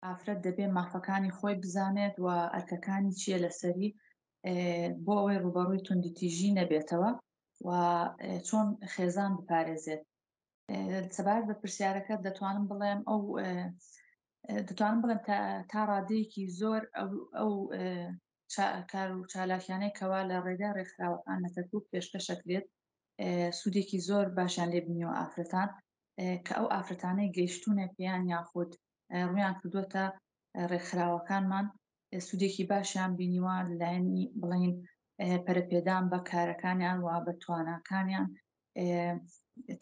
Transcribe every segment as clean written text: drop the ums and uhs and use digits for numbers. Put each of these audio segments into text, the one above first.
ئافرەت دەبێ مافەکانی خۆی بزانێت و ئەرکەکانی چییە لەسەری بۆ ئەوەی ڕووبەڕووی توندوتیژی نەبێتەوە و چۆن خێزان بپارێزێت. سەبارەت بە پرسیارەکە دەتوانم بڵێم ئەو دەتوانم بڵێم تا ڕادەیەکی زۆر ئەو کار و چالاکیانەی کەوا لە ڕێگای ڕێکخراوەکان لە کەرکوک پێشکەشەکرێت سوودێکی زۆر باشیان لێ بینیوە ئافرەتان کە ئەو ئافرەتانەی گەیشتونە پێیان یاخود ڕویان کردووەتە ڕێکخراوەکانمان سوودێکی باشیان بینیوە لەلایەنی بڵین پەرەپێدان بە کارەکانیان و بە تواناکانیان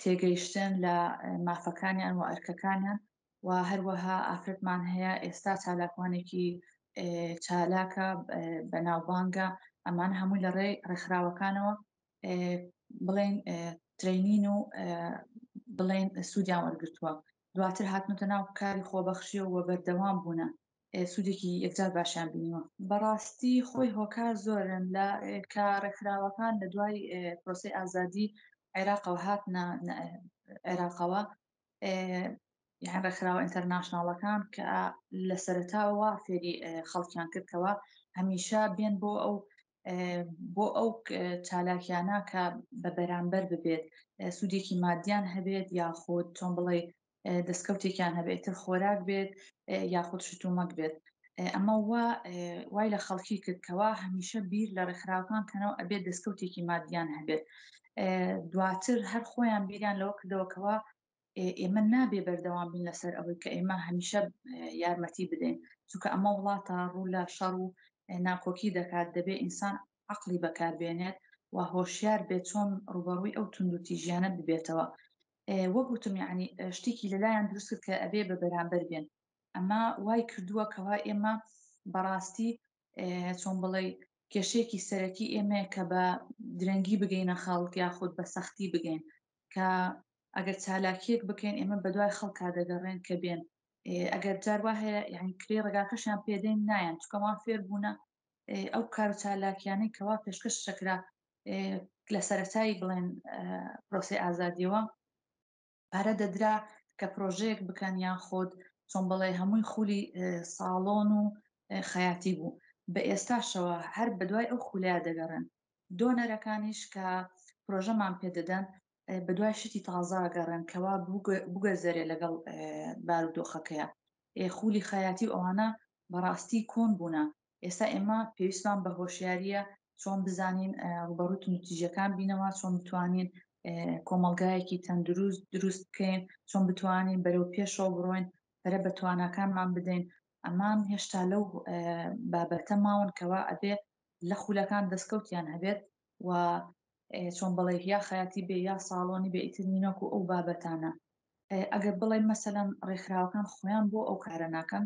تێگەیشتن لە مافەکانیان و ئەرکەکانیان و هەروەها ئافرەتمان هەیە ئێستا چالاکوانێکی چالاکە بەناوبانگە ئەمان هەمووی لە ڕێی ڕێکخراوەکانەوە بڵێن ترینین و بڵێن سوودیان وەرگتووە دواتر هاتنەتە ناو کاری خۆبەخشیەوە بەردەوام بوونە سوودێکی یەکجار باشیان بینیوە. بەڕاستی خۆی هۆکار زۆرن لە کە ڕێکخراوەکان لە دوای پرۆسەی ئازادی عێراقەوە هاتنە عێراقەوە یان ڕێکخراوە ئینتەرناشناڵەکان کە لە سەرەتاوە فێری خەڵکیان کردەوە هەمیشە بێن بۆ ئەو بۆ ئەو چالاکیانە کە بە بەرامبەر ببێت سوودێکی مادیان هەبێت یاخود چۆن بڵێ دەستکەوتێکیان هەبێت تر خۆراک بێت یاخود شتومەک بێت ئەمە وا وای لە خەڵکی کرد کەوا هەمیشە بیر لە ڕێکخراوەکان کەنەوە ئەبێت دەستکەوتێکی مادیان هەبێت دواتر هەر خۆیان بیریان لەوە کردەوە کەوا ئێمە نابێ بەردەوام بین لەسەر ئەوەی کە ئێمە هەمیشە یارمەتی بدەین چونکە ئەمە وڵاتە ڕوو لە شەڕ و ناکۆکی دەکات دەبێ ئینسان عقلی بەکاربێنێت و هۆشیار بێت چۆن ڕوبەڕووی ئەو توندوتیژیانە ببێتەوە وەک وتم یعنی شتێکی لەلایەن دروست کرد کە ئەبێ بە بەرامبەر بێن ئەمە وای کردووە کەوا ئێمە بەڕاستی چۆن بڵێ کێشەیەکی سەرەکی ئێمەیە کە بە درەنگی بگەینە خەڵک یاخود بە سەختی بگەین کە ئەگەر چالاکیەک بکەین ئێمە بەدوای خەڵکا دەگەڕێن کە بێن ئەگەر جاروا هەیە یعنی کرێ ڕێگاکەشیان پێدەین نایەن چکەوان فێر بوونە ئەو کار و چالاکیانەی کەوا پێشکەش شەکرا لە سەرەتایی بڵێن پرۆسی ئازادیەوە پارە دەدرا کە پرۆژەیەک بکەن یان خۆت چۆن بڵێ هەمووی خولی ساڵۆن و خەیاتی بوو بە ئێستاشەوە هەر بەدوای ئەو خولەیە دەگەڕێن دۆنەرەکانیش کە پرۆژەمان پێدەدەن بەدوای شتی تازە گەڕێن کەوا بگەزەرێ لەگەڵ بارودۆخەکەیە خولی خەیاتی و ئەوانە بەڕاستی کۆن بوونە ئێستا ئێمە پێویستمان بە هۆشیاریە چۆن بزانین ڕوبەڕوو توندوتیژیەکان بینەوە چۆن بتوانین کۆمەڵگایەکی تەندروست دروست بکەین چۆن بتوانین بەرەو پێشەوە بڕۆین پەرە بە تواناکانمان بدەین ئەمان هێشتا لەو بابەتە ماون کەوا ئەبێ لە خولەکان دەستکەوتیان هەبێت و چۆن بڵێ یا خەیاتی بێ یا ساڵۆنی بێ ئیتر نینۆک و ئەو بابەتانە ئەگەر بڵێ مەسەلەن ڕێکخراوەکان خۆیان بۆ ئەو کارە ناکەن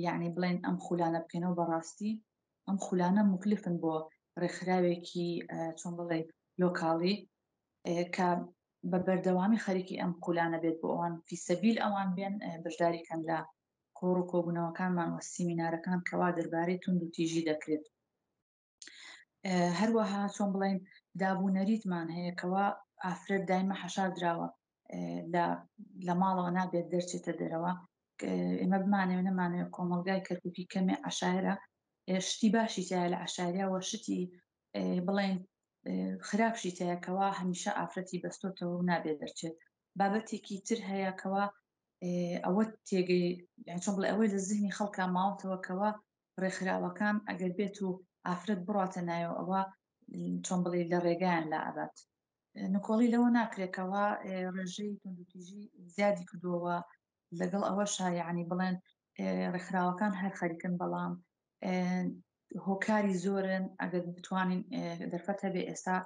یعنی بڵێن ئەم خولانە بکەنەوە بەڕاستی ئەم خولانە مکلفن بۆ ڕێکخراوێکی چۆن بڵێ لۆکاڵی کە بە بەردەوامی خەریکی ئەم خولانە بێت بۆ ئەوان فیسەبیل ئەوان بێن بەشداری کەن لە کۆڕ و کۆبوونەوەکانمان و سیمینارەکان کەوا دەربارەی توند و تیژی دەکرێت هەروەها چۆن بڵێن دابوو نەریتمان هەیە کەوا ئافرەت دایمە حەشار دراوە لە ماڵەوە نابێت دەرچێتە دەرەوە ئێمە بمانەوە نەمانەوە کۆمەلگای کەرککی کەمێ عشاعرە شتی باشی تایە لە عشاریاوە شتی بڵێن خراپشی تایە کەوا هەمیشە ئافرەتی بەستۆتەوە و نابێت دەرچێت بابەتێکی تر هەیە کەوا ئەوە تێگەی چۆن بڵێ ئەوەی لە زیهنی خەڵکا ماوەتەوە کەوا ڕێکخراوەکان ئەگەر بێت و ئافرەت بڕاتە نایەوە ئەوە چۆن بڵێ لە ڕێگایان لا ئەبات نکۆڵی لەوە ناکرێتەوە ڕێژەی توندوتیژی زیادی کردووەوە لەگەڵ ئەوەشا یعنی بڵێن ڕێکخراوەکان هەر خەریکن بەڵام هۆکاری زۆرن ئەگەر بتوانین دەرفەت هەبێ ئێستا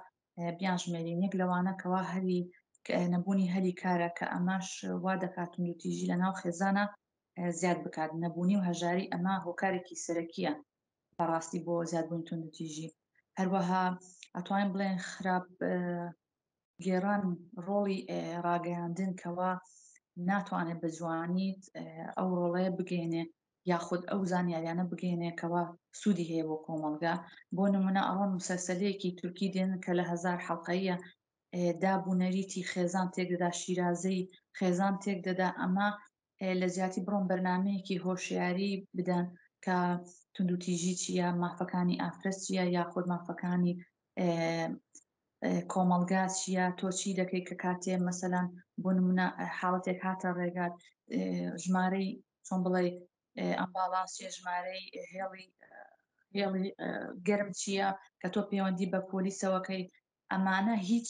بیان ژمێرین یەک لەوانە کەوا هەلی نەبوونی هەلی کارە کە ئەمەش وا دەکات توندوتیژی لە ناو خێزانە زیاد بکات نەبوونی و هەژاری ئەمە هۆکارێکی سەرەکیە بەڕاستی بۆ زیادبوونی توندوتیژی هەروەها ئەتوانین بڵێن خراپ گێڕان ڕۆڵی ڕاگەیاندن کەوا ناتوانێت بە جوانی ئەو ڕۆڵەیە بگەێنێ یاخود ئەو زانیاریانە بگەێنێ کەوا سوودی هەیە بۆ کۆمەڵگا بۆ نمونە ئەوە مسەسەلەیەکی تورکی دێن کە لە هەزار حەڵقەیە داب و نەریتی خێزان تێکدەدا شیرازەی خێزان تێکدەدا ئەمە. لە جیاتی بڕۆن بەرنمەیەکی هۆشیاری بدەن کە توندوتیژی چییە، مافەکانی ئافرەت چییە، یاخود مافەکانی کۆمەڵگا چییە، تۆ چی دەکەیت کە کاتێ مەسەلەن بۆ نمونە حاڵەتێک هاتە ڕێگات ژمارەی چۆن بڵێ ئەمباڵانس چیە، ژمارەی هێڵی هێڵی گەرم چییە کە تۆ پەیوەندی بە پۆلیسەوەکەی. ئەمانە هیچ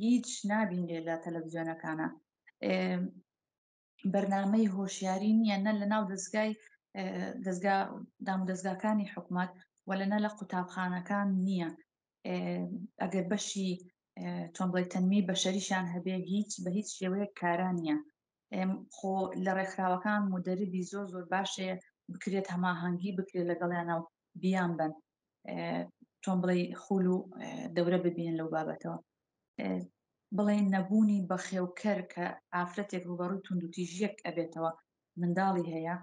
هیچ نابینرێ لە تەلەڤزیۆنەکانە. بەرنامەی هۆشیاری نییە نە لە ناو دەستگای دەستگا دام دەستگاکانی حکومت و لە نە لە قوتابخانەکان نییە. ئەگەر بەشی چۆن بڵێ تەنمی بەشەریشان هەبێ هیچ بە هیچ شێوەیەک کارا نییە. خۆ لە ڕێکخراوەکان مدەربی زۆر زۆر باشێ بکرێت، هەماهەنگی بکرێت لەگەڵیانە و بیان بن چۆن بڵێ خول و دەورە ببینن لەو بابەتەوە. بڵێن نەبوونی بەخێوکەر کە ئافرەتێک ڕوبەڕووی توندوتیژیەک ئەبێتەوە، منداڵی هەیە،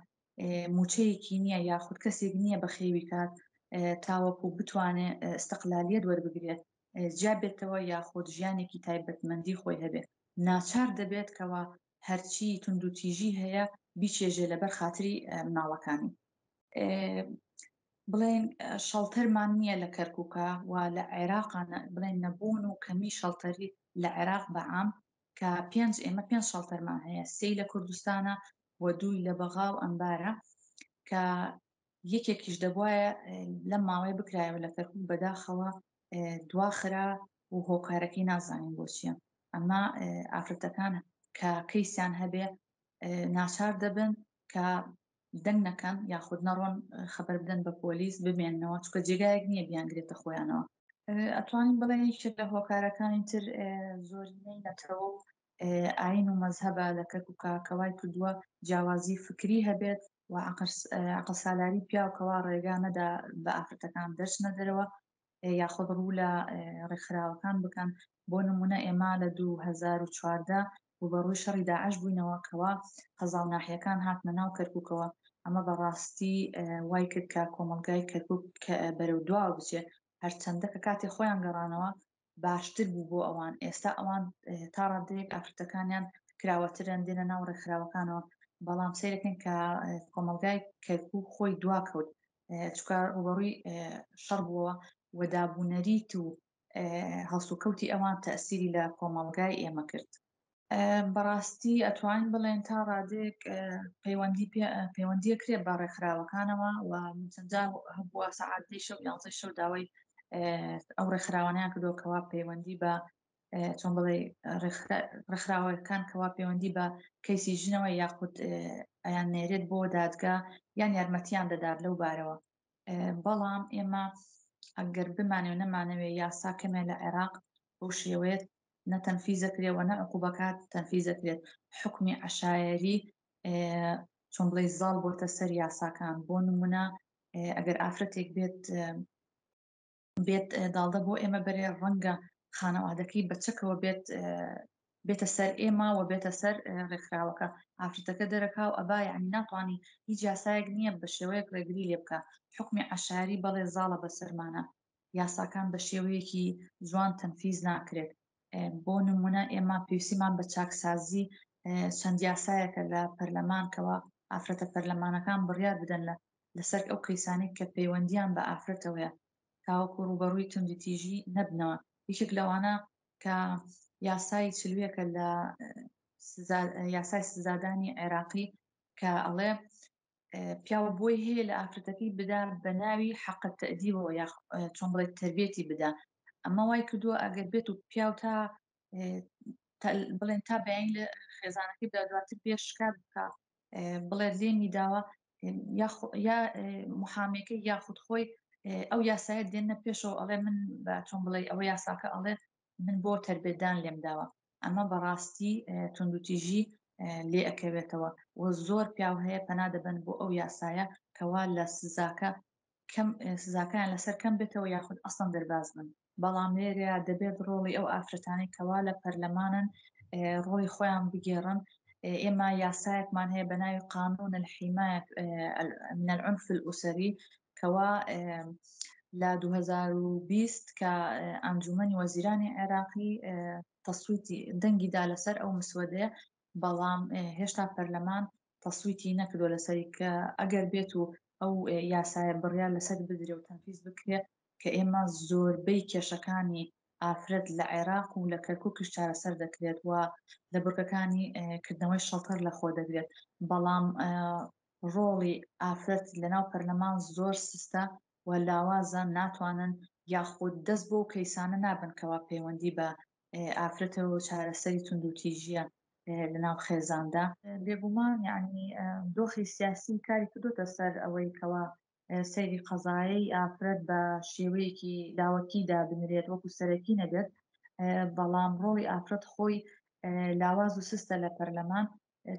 موچەیەکی نییە یاخود کەسێک نییە بەخێوی کات تاوەکو بتوانێت استقلالیت وەربگرێت، جیا بێتەوە یاخود ژیانێکی تایبەتمەندی خۆی هەبێت، ناچار دەبێت کەوا هەرچی توندوتیژی هەیە بیچێژێ لەبەر خاتری مناڵەکانی. بڵێن شەڵتەرمان نییە لە کەرکووکە و لە عێراق، بڵێن نەبوون و کەمی شەڵتەری لە عێراق بە عام کە پێنج ئێمە پێنج شەڵتەرمان هەیە، سێی لە کوردستانە و دووی لە بەغا و ئەنبارە، کە یەکێکیش دەبواە لەم ماوەیە بکرایەوە لە کەرکووک، بەداخەوە دواخرا و هۆکارەکەی نازانین بۆچیە. ئەمە ئافرەتەکان کە کەیسیان هەبێ ناچار دەبن کە دەنگ نەکەن یاخود نەڕۆن خەبەر بدەن بە پۆلیس، بمێننەوە، چونکە جێگایەک نییە بیانگرێتە خۆیانەوە. ئەتوانین بڵێن یەکێک لە هۆکارەکانی تر زۆرینەی نەتەوە و ئاین و مەزهەبە لە کەرکووکا کە وای کردووە جیاوازی فکری هەبێت و عەقڵ سالاری پیاو کەوا ڕێگا نەدا بە ئافرەتەکان دەرچنە دەرەوە یاخود ڕوو لە ڕێکخراوەکان بکەن. بۆ نمونە ئێمە لە 2014 ڕووبەڕووی شەڕی داعش بووینەوە کەوا قەزا و ناحیەکان هاتنە ناو کەرکووکەوە. ئەمە بەڕاستی وای کرد کە کۆمەڵگای کەرکووک بەرەو دواوە بچێت، هەرچەندە کە کاتێ خۆیان گەڕانەوە باشتر بوو بۆ ئەوان. ئێستا ئەوان تا ڕادەیەک ئافرەتەکانیان کراوەترن، دێنە ناو ڕێکخراوەکانەوە، بەڵام سەیرەکەن کە کۆمەڵگای کەرکووک خۆی دواکەوت، چونکە ڕووبەڕووی شەڕ بووەوە و دابوونەریت و هەڵسوکەوتی ئەوان تەسیری لە کۆمەڵگای ئێمە کرد. بەڕاستی ئەتوانین بڵێن تا ڕادێک پەیوەندی پەیوەندیە کرێ بە ڕێکخراوەکانەوە و من چەندجار هەبووە سەعات دەی شەو یانزەی شەو داوای ئەو ڕێکخراوانیان کردووە کەوا پەیوەندی بە چۆن بڵێ ڕێکخراوەکان کەوا پەیوەندی بە کەیسی ژنەوە یاخود ئەیان نێرێت بۆ دادگا یان یارمەتیان دەدات لەو بارەوە. بەڵام ئێمە ئەگەر بمانێ و نەمانەوێ یاسا کەمێ لە عێراق بەو شێوەیە نە تەنفیزەکرێ و نە عقوبەکات تەنفیزەکرێت. حکمی عشایەری چۆن بڵێ زاڵ بۆتە سەر یاساکان. بۆ نمونە ئەگەر ئافرەتێک بێت بێت داڵدە بۆ ئێمە بەرێ، ڕەنگە خانەوادەکەی بە چەکەوە بێت بێتە سەر ئێمە و بێتە سەر ڕێکخراوەکە، ئافرەتەکە دەرەکا و ئەبا، یعنی ناتوانانی هیچ یاسایەک نییە بە شێوەیەک ڕێگری لێ بکە. حکمی عشاری بەڵێ زاڵە بەسەرمانە، یاساکان بە شێوەیەکی جوان تەنفیز ناکرێت. بۆ نمونە ئێمە پێویستیمان بە چاکسازی چەند یاسایەکە لە پەرلەمان کەوا ئافرەتە پەرلەمانەکان بڕیار بدەن لە لەسەر ئەو کەیسانەی کە پەیوەندیان بە ئافرەتەوەیە تاوەکو ڕووبەڕووی توندوتیژی نەبنەوە. یەکێک لەوانە کە یاسای چلویەکە لە یاسای سزادانی عێراقی کە ئەڵێ پیاو بۆی هەیە لە ئافرەتەکەی بدا بە ناوی حەقە تەدیبەوە یا چۆن بڵێ تربێتی بدا. ئەمە وای کردووە ئەگەر بێت و پیاو تا بڵێن تا بەیانی لە خێزانەکەی بدا دواتر پێش شکات بکە بڵێت لێمی داوە یا محامەکەی یاخود خۆی ئەو یاسایە دێنە پێشەوە ئەڵێ من بە چۆن بڵێ ئەوە یاساکە ئەڵێ من بۆ تربێدان لێم داوە. ئەمە بەڕاستی توندوتیژی لێ ئەکەوێتەوە و زۆر پیاو هەیە پەنا دەبەن بۆ ئەو یاسایە کەوا لە سزاکە کەم سزاکەیان لەسەر کەم بێتەوە یاخود ئەسڵەن دەرباز بن. بەڵام لێرەیا دەبێت ڕۆڵی ئەو ئافرەتانەی کەوا لە پەرلەمانن ڕۆڵی خۆیان بگێڕن. ئێمە یاسایەکمان هەیە بە ناوی قانون الحمایە من العنف الأسري کەوا لە 2020 کە ئەنجومەنی وەزیرانی عێراقی تەسویتی دەنگی دا لەسەر ئەو مسوەدەیە، بەڵام هێشتا پەرلەمان تەسویتی نەکردوە لەسەری کە ئەگەر بێت و ئەو یاسایە بڕیار لەسەر بدرێ و تەنفیز بکرێ کە ئێمە زۆربەی کێشەکانی ئافرەت لە عێراق و لە کەرکوکیش چارەسەر دەکرێت و لە بڕگەکانی کردنەوەی شەڵتەر لە خۆ دەگرێت بەڵام ڕۆڵی ئافرەت لەناو پەرلەمان زۆر سستە و لاوازە ناتوانن یاخود دەست بۆ کەیسانە نابن کەوا پەیوەندی بە ئافرەتەوە و چارەسەری توندوتیژیە لەناو خێزاندا. بێگومان یعنی دۆخی سیاسی کاری کردوتە سەر ئەوەی کەوا سەیری قەزایەی ئافرەت بە شێوەیەکی لاوەکی دابنرێت وەکو سەرەکی نەبێت، بەڵام ڕۆڵی ئافرەت خۆی لاواز و سستە لە پەرلەمان،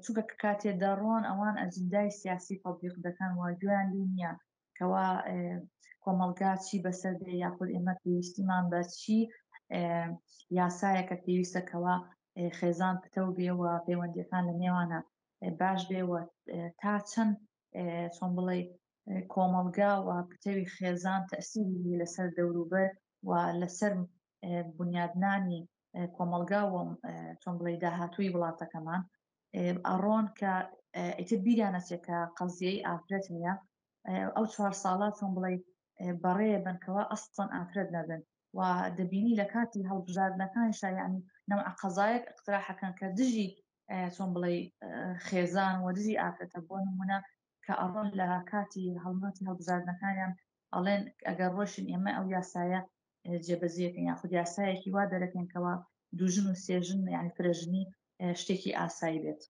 چونکە کە کاتێ دەڕۆن ئەوان ئەجندای سیاسی تەطبیق دەکەن و گوێیان لێ نییە کەوا کۆمەڵگا چی بەسەر دێ یاخود ئێمە پێویستیمان بە چی یاسایەکە پێویستە کەوا خێزان پتەو بێ و پەیوەندیەکان لە نێوانە باش بێ و تا چەند چۆن بڵێ کۆمەڵگا و پتەوی خێزان تەسیری لەسەر دەوروبەر و لەسەر بنیادنانی کۆمەڵگا و چۆن بڵێ داهاتووی وڵاتەکەمان ئەڕۆن کە ئیتر بیریان نەچێت کە قەزیەی ئافرەت هەیە ئەو چوار ساڵە چۆن بڵێ بەڕێ بن کەوا ئەسڵەن ئافرەت نەبن و دەبینی لە کاتی هەڵبژاردنەکانیشا یعنی نەوع قەزایەک اقتراحەکەن کە دژی چۆن بڵێ خێزان و دژی ئافرەتە بۆ نمونە کە ئەڕۆن لە کاتی هەڵمەتی هەڵبژاردنەکانیان ئەڵێن ئەگەر ڕۆشن ئێمە ئەو یاسایە جێبەجێکەن یاخود یاسایەکی وا دەرەکەن کەوا دوو ژن و سێ ژن یعنی فرەژنی شتێکی ئاسایی بێت.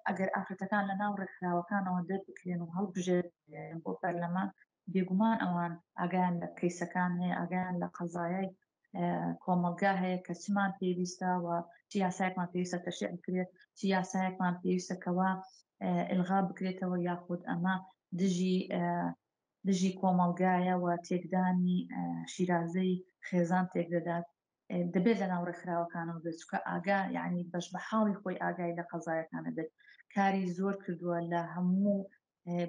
ئەگەر ئافرەتەکان لە ناو ڕێکخراوەکانەوە دەربکرێن و هەڵبژێردرێن بۆ پەرلەمان بێگومان ئەوان ئاگایان لە کەیسەکان هەیە ئاگایان لە قەزایای کۆمەڵگا هەیە کە چمان پێویستە و چ یاسایەکمان پێویستە تەشریع بکرێت چ یاسایەکمان پێویستە کەوا ئلغا بکرێتەوە یاخود ئەمە دژی دژی کۆمەڵگایە و تێکدانی شیرازەی خێزان تێکدەدات دەبێت لە ناو ڕێکخراوەکانەوە بێت چونکە ئاگا یعنی بەش بە حاڵی خۆی ئاگای لە قەزایەکانە بێت کاری زۆر کردووە لە هەموو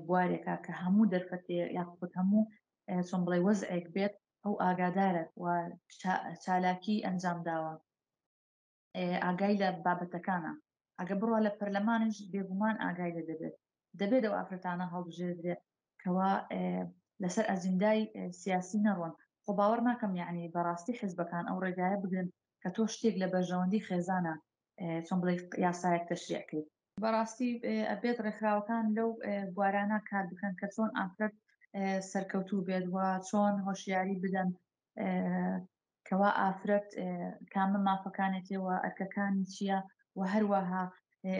بوارێکا کە هەموو دەرفەتێ یاخود هەموو چۆن بڵێ وەزعێک بێت ئەو ئاگادارە و چالاکی ئەنجام داوە ئاگای لە بابەتەکانە ئەگە بڕوا لە پەرلەمانیش بێگومان ئاگای لە دەبێت دەبێت ئەو ئافرەتانە هەڵبژێردرێت کەوا لەسەر ئەجندای سیاسی نەڕۆن خۆ باوەڕ ناکەم یعنی بەڕاستی حزبەکان ئەو ڕێگایە بگرن کە تۆ شتێک لە بەرژەوەندی خێزانە چۆن بڵێ یاسایەک تەشریع کەیت بەڕاستی ئەبێت ڕێکخراوەکان لەو بوارانە کار بکەن کە چۆن ئافرەت سەرکەوتوو بێت و چۆن هۆشیاری بدەن کەوا ئافرەت کامە مافەکانێتی و ئەرکەکانی چییە و هەروەها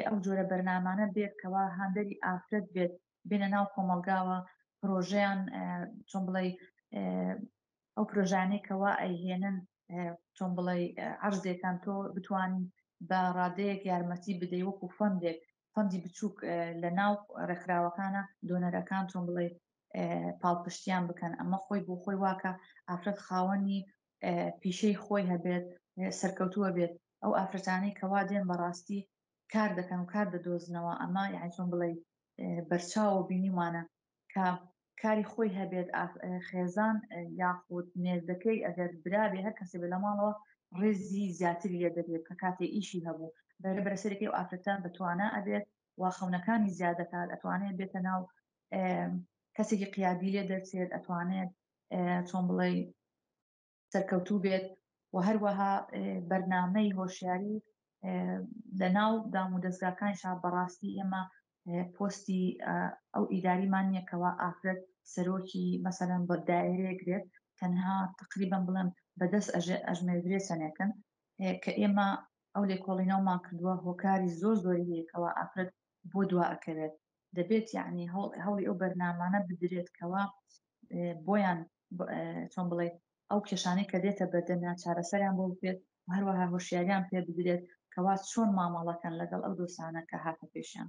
ئەو جۆرە بەرنامانە بێت کەوا هاندەری ئافرەت بێت بێنە ناو کۆمەڵگاوە پرۆژیان چۆن بڵێ ئەو پرۆژانەی کەوا ئەیهێنن چۆن بڵێ عرضێکان تۆ بتوانین بە ڕادەیەک یارمەتی بدەی وەکو فەندێک فەندی بچووک لە ناو ڕێکخراوەکانە دۆنەرەکان چۆن بڵێ پاڵپشتیان بکەن ئەمە خۆی بۆ خۆی واکە ئافرەت خاوەنی پیشەی خۆی هەبێت سەرکەوتووە بێت ئەو ئافرەتانەی کەوا دێن بەڕاستی کار دەکەن و کار دەدۆزنەوە ئەمە یعنی چۆن بڵێ بەرچاو و بینیمانە کە کاری خۆی هەبێت خێزان یاخود مێردەکەی ئەگەر برابێ هەر کەسێ بێ لە ماڵەوە ڕێزی زیاتری لێ دەبێت کە کاتێ ئیشی هەبوو بەرە بەرە سەرەکەی و ئافرەتان بەتوانا ئەبێت و خەونەکانی زیاد دەکات ئەتوانێت بێتە ناو کەسێکی قیادی لێ دەرچێت ئەتوانێت چۆن بڵێ سەرکەوتوو بێت و هەروەها بەرنامەی هۆشیاری لە ناو دام و دەستگاکانیشا بەڕاستی ئێمە پۆستی ئەو ئیداریمان نییە کەوا ئافرەت سەرۆکی مەسەلەن بە دایرەیەک بێت تەنها تقریبا بڵێم بەدەست ئەژمێردرێ چەندێکن کە ئێمە ئەو لێکۆڵینەوەمان کردووە هۆکاری زۆر زۆری هەیە کەوا ئافرەت بۆ دوا ئەکەوێت دەبێت یعنی هەوڵی ئەو بەرنامانە بدرێت کەوا بۆیان چۆن بڵێ ئەو کێشانەی کە دێتە بەردەمیان چارەسەریان بۆ بکرێت و هەروەها هۆشیاریان پێ بدرێت کەوا چۆن مامەڵەکەن لەگەڵ ئەو دۆسانە کە هاتە پێشیان.